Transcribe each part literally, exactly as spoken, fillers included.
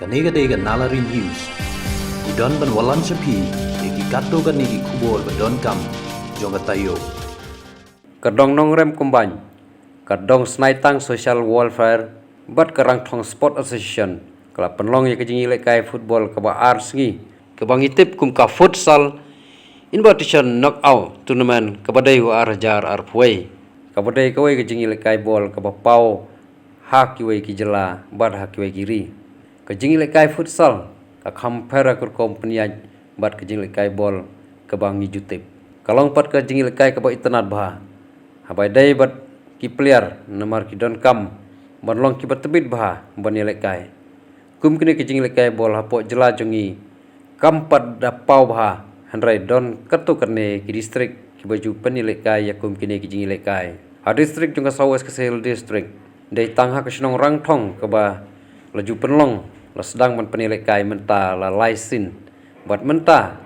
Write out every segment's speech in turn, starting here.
Kane ka dei ka Nalari News. Ngi don ban wallam sha phi ïa ki katto katne ki khubor ba donkam jong ka taïew. Ka Dong Nongrem Combined, ka Dong Snaitang Social Welfare bad ka Rangthong Sport Association ka la pynlong ïa ka jingïalehkai football kaba ar sngi, kaba ngi tip kum ka futsal invitation knockout tournament kaba dei u ar hajar arphew wei, kaba dei kawei ka jingïalehkai ball kaba paw ha kiwei ki jylla bad ha kiwei ki ri. Ka jingïalehkai futsal ka kham pher ha ka rukom pynïaid bad ka jingïalehkai ball kaba ngi ju tip. Ka long pat ka jingïalehkai kaba itynnad bha, haba ïadei bad ki player, namar ki donkam ban long kiba tbit bha ban ïalehkai. Kum kine ki jingïalehkai ball hapoh jylla jong ngi kam pat da paw bha, hynrei don katto katne ki district kiba ju pynïalehkai ïa kum kine ki jingïalehkai. Ha district jong ka South West Khasi Hills District, dei tang ha ka shnong Rangthong kaba la ju pynlong, la sdang ban pynïalehkai mynta la lai sien, bad mynta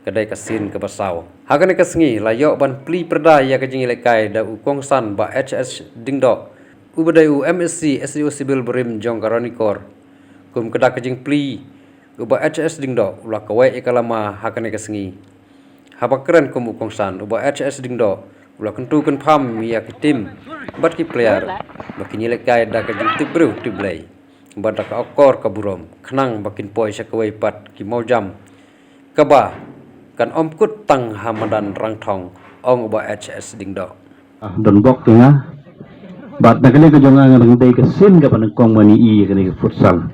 ka dei ka sien kaba saw. Ha kane ka sngi la ïoh ban plie pyrda ïa ka jingïalehkai da u kongsan Bah H S Diengdoh, uba dei u M S C S D O Civil barim jong ka Ranikor. Kum ka dak ka jingplie, u Bah H S Diengdoh u la kaweh ïa ka lama ha kane ka sngi. Haba kren kum u kongsan, u Bah H S Diengdoh u la kyntu kynpham ïa ki team bad ki player ba kin ïalehkai da ka jingtip briew tip Blei bad da ka akor ka burom, khnang ba kin poi sha kawei pat ki mawjam kaba kan ym kut tang ha madan Rangthong, ong u Bah H S Diengdoh. Ah, don bok te nga. Bad na kane ka jong nga nga dang dei ka sien kaba nyngkong ban ïohi ïa kane ka futsal.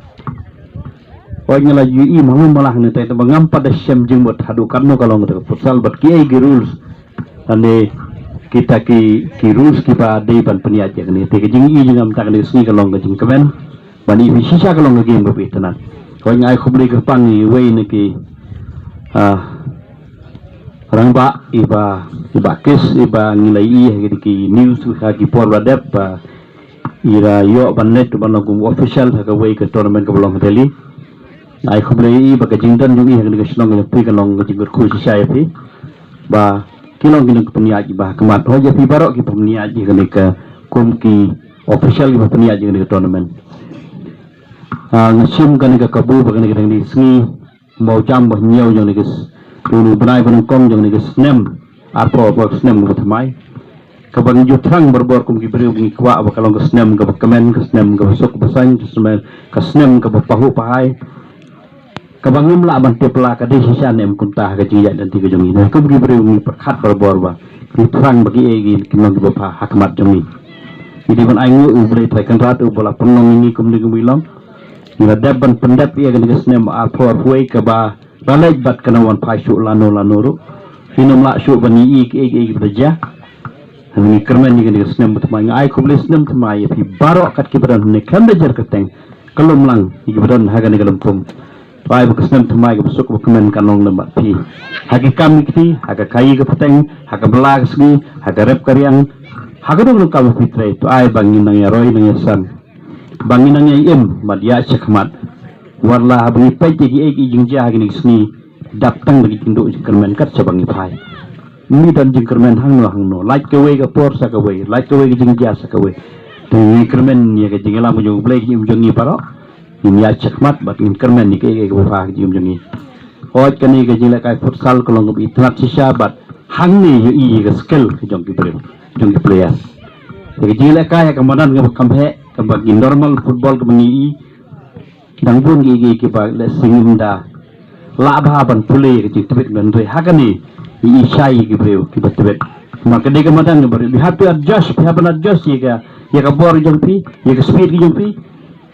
Oi, nga la ïohi ma nga ma lah ne te, te ba ngam pat da shem jingmut haduh katno ka long kata ka futsal bad kiei ki rules. Lane kita ki, ki rules kiba dei ban pynïaid ïa kane. Te ka jingïohi jong nga mynta kane ka sngi ka long ka jingkmen ban ïohi shisha ka long ka game kaba itynnad. Oi, nga ai khublei kyrpang ïa iwei na ki, ah, rangbah, i Bah, i Bah Kis, iba ngi la ïohi ha ki news ha ki por ba la dep, ba i la ïoh ban leit ban long kum official ha kawei ka tournament kaba long ha Delhi. Nga ai khublei ïa i ba ka jingdon jong i ha kane ka shnong jong phi ka long ka jingkyrkhu shisha ïa phi, ba ki long ki nongpynïaid ba ha khmat, hooid ïa phi baroh ki pynïaid ïa kane ka, kum ki official kiba pynïaid ïa kane ka tournament. Ah, nga shim kane ka kabu ba kane ka dang dei sngi mawjam ba hynñiew jong kane ka s-, u bnai ba nyngkong jong kane ka snem arphew arphew, snem kaba thymmai. Kaba ngi ju thrang barabor kum ki briew ba ngi kwah ba ka long ka snem kaba kmen, ka snem kaba suk kaba saiñ, ka snem, ka snem kaba pahuh pahai. Kaba ngim lah ban tip la ka dei shisha ne em kumta ha ka jingïaid lynti ka jong ngi. Kum ki briew ngi pyrkhat barabor ba ngi thrang ba kiei kiei kin long kiba bha ha khmat jong ngi. Ngi dei ban ainguh U Blei Trai Kynrad uba la pynlong ïa ngi kumne kumne long. Ngi la dep ban pyndep ïa kane ka snem arphew arphew wei kaba la leit bad kan ym wan phai shuh lano lano ruh. Ngim lah shuh ban ïohi kiei kiei kiba la jia. Ngi kyrmen ïa kane ka snem ba thymmai, nga ai khublei snem thymmai ïa phi baroh kat kiba don hangne, khlem da jer kyrteng, ka lumlang ïa kiba don ha kane ka lympung. Ai ba ka snem thymmai kaba suk kaba kmen kan long lem bad phi ha ki kam ki kti, ha ka khaïi ka pateng, ha ka bylla ka sngi, ha ka rep ka riang, ha ka dong ka kam phi trei. To ai ba ngin nang ïaroi nang ïasan, ba ngin nang ïa im bad ïa shakhmat. Wat la haba ngi peit ïa kiei kiei jingjia ha kine ki sngi, dap tang da ki jingduh jingkyrmen kat shaba ngi phai. Ym don jingkyrmen hangno hangno, lait kawei ka por sa kawei, lait kawei ka jingjia sa kawei. Te ngi kyrmen ïa ka jingïalam ka jong U Blei ha ka jingim jong ngi baroh. Ngin ïa shakhmat bad ngin kyrmen ïa kiei kiei kiba bha ha ka jingim jong ngi. Hooid, kane ka jinglehkai futsal ka long kaba itynnad shisha bad hangne ïohi ïa ka skill ka jong ki briew, jong ki player. Ïa ka jinglehkai ha ka madan kaba kham heh, kaba ki normal football kaba ngi ïohi, dang bun kiei kiei kiba lehse ngim da lah bha ban pule ïa ka jingtbit, hynrei ha kane ngi ïohi shai ïa ki briew kiba tbit. Namar ka dei ka madan kaba, we have to adjust, we have to adjust ïa ka, ïa ka bor jong phi, ïa ka speed jong phi,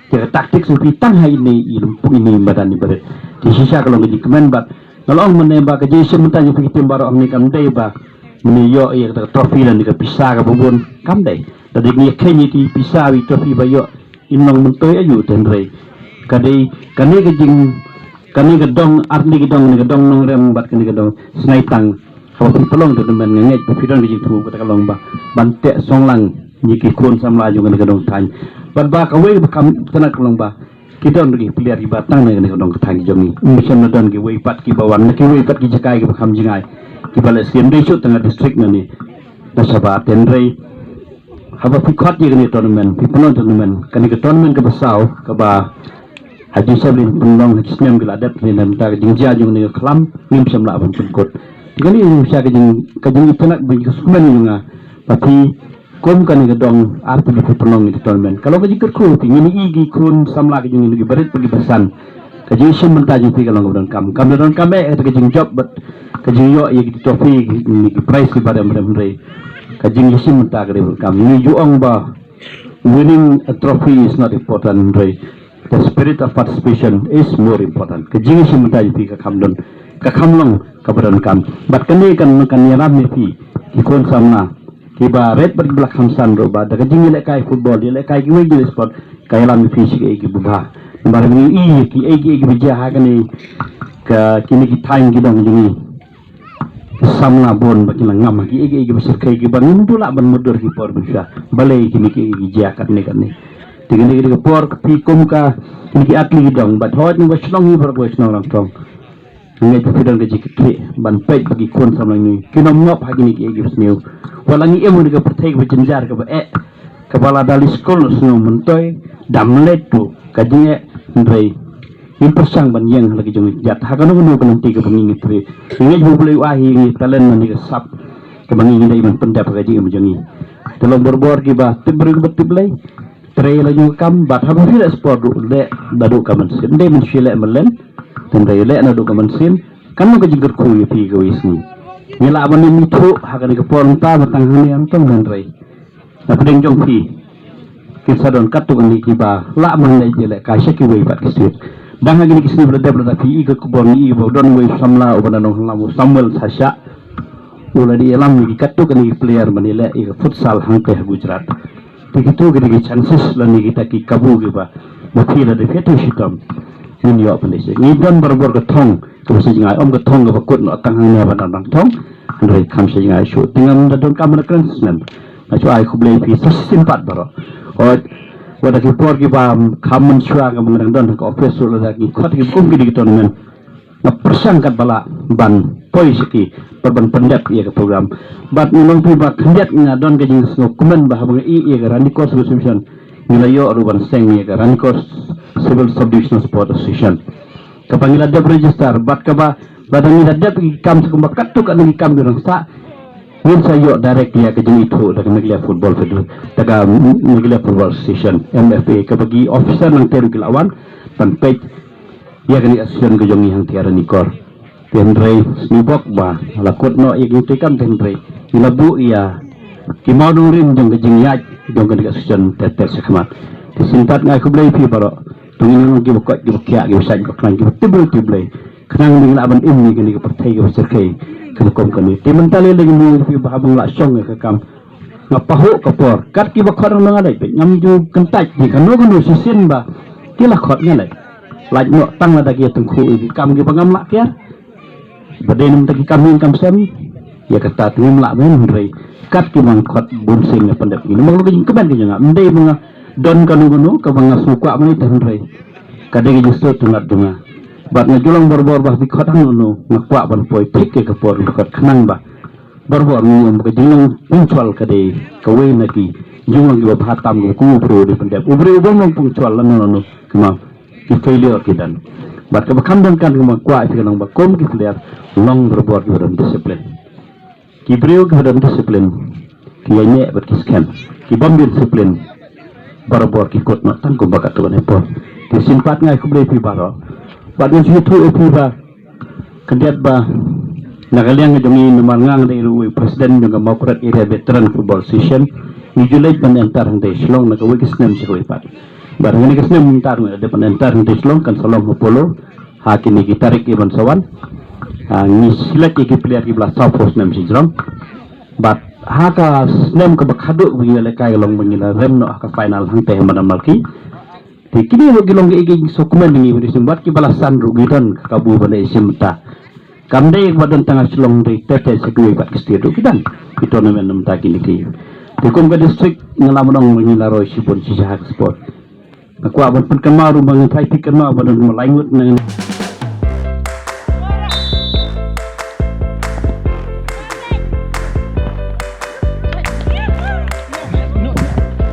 ïa ka tactics jong phi tang ha ine i lympung, ine i madan iba rit. Te shisha ka long ka jingkmen bad nga la ong mynne ba ka jingïashem bynta jong phi ki team baroh hangne kam dei ba mynne ïoh ïa kata ka trophy lane ka pisa kaba bun, kam dei. Lada ngi ïakheiñ ïa ki pisa bad ki trophy ba ïoh, in long myntoi aïu te, hynrei ka dei kane ka jing, kane ka dong, ar tylli ki dong, kane ka dong Nongrem bad kane ka dong Snaitang. Haba phi pynlong tournament, nga ngeit ba phi don ka jingthmu, kata ka long ba ban teh song lang ïa ki khun samla jong kane ka dong thaiñ. Bad ba kawei ba kham itynnad ka long ba ki don ruh ki player kiba tang na kane ka dong thaiñ jong ngi. Ym shym la don kiwei pat kiba wan na kiwei pat ki jaka kiba kham jngai, kiba lehse ym dei shuh tang ha district nangne. Na shabar, hynrei haba phi khot ïa kane tournament, phi pynlong tournament, kane ka tournament kaba saw, kaba Ka jingshem leh pynlong ha ki snem ki la dep, leh na ka bynta ka jingjia jong kane ka khlam ngim shym lah ban pynkut. Te kane ka jing, ka jingitynnad bad ka sngewkmen jong nga ba phi kum kane ka dong artylli phi pynlong ïa ka tournament. Ka long ka jingkyrkhu ïa phi, ngin ïohi ki khun samla ki jong ngi, ki barit bad ki basan. Ka jingshim bynta jong phi ka long kaba donkam. Kam da donkam eh ka jingjop bad ka jingïoh ïa ki trophy, ki, ki prize kiba dang dang, hynrei ka jingshim bynta ka dei ba donkam. Ngi ju ong ba winning a trophy is not important, hynrei the spirit of participation is more important. Ka jingshim bynta jong phi ka kham don, ka kham long kaba donkam. Bad kane kan, kan ïarap ïa phi ki khun samla kiba rit bad kiba la kham san ruh ba da ka jingïalehkai football, ïalehkai kiwei kiwei sport, ka ïalam ïa phi sha kiei kiei kiba bha. Namar ba ngi ïohi kiei kiei kiba jia ha kane ka, kine ki thaiñ ki dong jong ngi, ki samla bun ba ki la ngam ha kiei kiei kiba shyrkhei kiba ngim ju lah ban mutdur ki por ban sha. Balei kine kiei kiei ki jia katne katne. Te kane ka dei ka por ka phi kum ka, kine ki athlete ki dong, bad hooid ngi ba shnong, ngi baroh ba shnong Rangthong. Ngi ngeit ba phi don ka jingkitkhlieh ban peit ba ki khun samla ngi kin ym ngop ha kine kiei kiei ki sniew. Wat la ngi im ha kane ka pyrthei kaba jynjar kaba eh, kaba lada leit skul sniew myntoi, dam leit ruh ka jingeh, hynrei ngim pyrshang ban ïeng ha la ki jong ki jait ha kano kano ka lynti kaba ngi ngi trei. Ngi ngeit ba U Blei u ai ha ngi talent na kane ka sap kaba ngi ngi dei ban pyndep ha ka jingim jong ngi. Te long barabor kiba tip briew kiba tip Blei. Trei la jong ka kam, bad haba phi leh sport ruh leh naduh ka mynsiem, ym dei mynsiem leh malen. Te ym dei leh naduh ka mynsiem. Kan long ka jingkyrkhu ïa phi kawei sngi. Ngi lah ban ym ithuh ha kane ka por mynta ba tang hangne Rangthong, hynrei na pdeng jong phi kin sa don katto katne kiba lah ban leh ïalehkai sha kiwei pat ki state. Dang ha kine ki sngi ba la dep, lada phi i ka khubor ngi i ba u don uwei u samla uba na nongïalam, u Samuel Sasha, u la dei ïalam ïa ki katto katne ki player ban ïaleh ïa ka futsal hangtei ha Gujarat. Te kito ki dei ki chances lane kita ki kabu kiba, ba phi lada phi ïathuh shitom, ngin ïoh pyndait sha. Ngi don barabor ka thong kaba shah jngai, ym ka thong kaba kut noh tang hangne ban dang thong. Hynrei kam shah jngai shuh. Te ngam da donkam ban kren snem. Nga shu ai khublei ïa phi sa shisien pat baroh. Hooid, wat la ki por kiba kham mynshuwa kaba nga dang don ha ka office ruh, lada ki khot ki kum kine ki tournament, nga pyrshang katba lah ban poi sha ki bad ban pyndep ïa ka program. Bad nga ong ïa phi ba khyndiat nga don ka jingsngewkmen ba haba nga ïoh ïa ka Ranikor Civil Subdivision, ngi la ïoh ruh ban seng ïa ka Ranikor Civil Subdivisional Sport Association, kaba ngi la dep register bad kaba, lada ngi la dep ïa ki kam sa kumba katto katne ki kam ki rangsa, ngin sa ïoh direct ïa ka jingithuh da ka Meghalaya Football Federation, da ka Meghalaya Football Association, M F A, kaba ki officer nangta ruh ki la wan ban peit ïa kane ka association ka jong ngi hangtei ha Ranikor. Te hynrei sngewbok ba la kut noh ïa ki jingtei kam, te hynrei ngi la buh ïa ki mawnongrim jong ka jingïaid jong kane ka association ter ter shakhmat. Te shisien pat nga ai khublei ïa phi baroh. To ngin long kiba koit kiba khiah, kiba shait kiba khlaiñ, kiba tip Blei tip Blei, khnang ba ngin lah ban im ha kane ka pyrthei kaba shyrkhei kaba kum kane. Te mynta lei lei ngi ong ïa phi ba haba nga la shong ïa ka kam, nga pahuh ka por. Kat kiba khot nga leit beit, ngam ju kyntait ïa kano kano shisien ba ki la khot nga leit. Lait noh tang lada ki ïatyngkhuh ïa ki kam kiba ngam lah kiar. Ba dei na bynta ki kam ïing kam sem, ïa kata te ngim lah ban, hynrei kat kiba nga khot bun sien nga pyndep ïa ki. Namar ka jingkmen ka jong nga, ym dei ba nga don kano kano kaba nga sngewkwah ban ïa, te hynrei ka dei ka jingsngewtynnad jong nga. Bad nga ju long barabor ba haba ki khot hangno hangno nga kwah ban poi thik ïa ka por ba ki khot, khnang ba barabor ngi ong ba ka jinglong pynshoi ka dei kawei na ki jinglong kiba bha tam, kaba kum u briew u dei pyndep. U briew u bym long pynshoi lano lano, kumba ki failure ki don. Bad kaba kham donkam kaba nga kwah ïa phi ka long ba kum ki player, long barabor kiba don discipline. Ki briew kiba don discipline ki ïaineh bad ki skhem. Ki bym don discipline barabor ki kut noh tang kumba katto katne por. Te shisien pat nga ai khublei ïa phi baroh. Bad nga shu ïathuh ïa phi ba khyndiat ba na ka liang ka jong ngi, namar nga nga dei ruh uwei u president jong ka Mawkyrwat Area Veteran Football Association, ngi ju leit ban enter hangtei Shillong na kawei ka snem sha kawei pat. Bad ha kane ka snem mynta ruh ngi la dep ban enter hangtei Shillong, kan sa long ha Polo ha kine ki tarik kiban sa wan. Ah, ngi select ïa ki player kiba la saw phew snem shajrong. Bad ha ka snem kaba khadduh ba ngi la lehkai ka long ba ngi la rem noh ha ka final hangtei ha Madam Malki. Te kine ruh ki long kiei kiei ki sngewkmen ïa ngi ba dei shisien, bad kiba la san ruh ki don ka kabu ban ïashim bynta. Kam dei ba don tang ha Shillong, dei ter ter sha kiwei pat ki state ruh ki don ki tournament na bynta kine ki. Te kum ka district nga lah ban ong ba ngi la roi shibun shisha ha ka sport. Nga kwah ban pynkynmaw ruh ba nga tharai phi kynmaw ba don kumba lai ngut na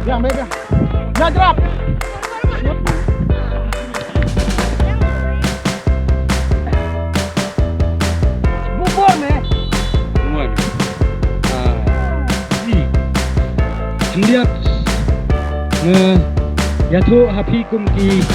Biang, biang, biang. Ïa, jrap. Khyndiat nga ïathuh ha phi kum ki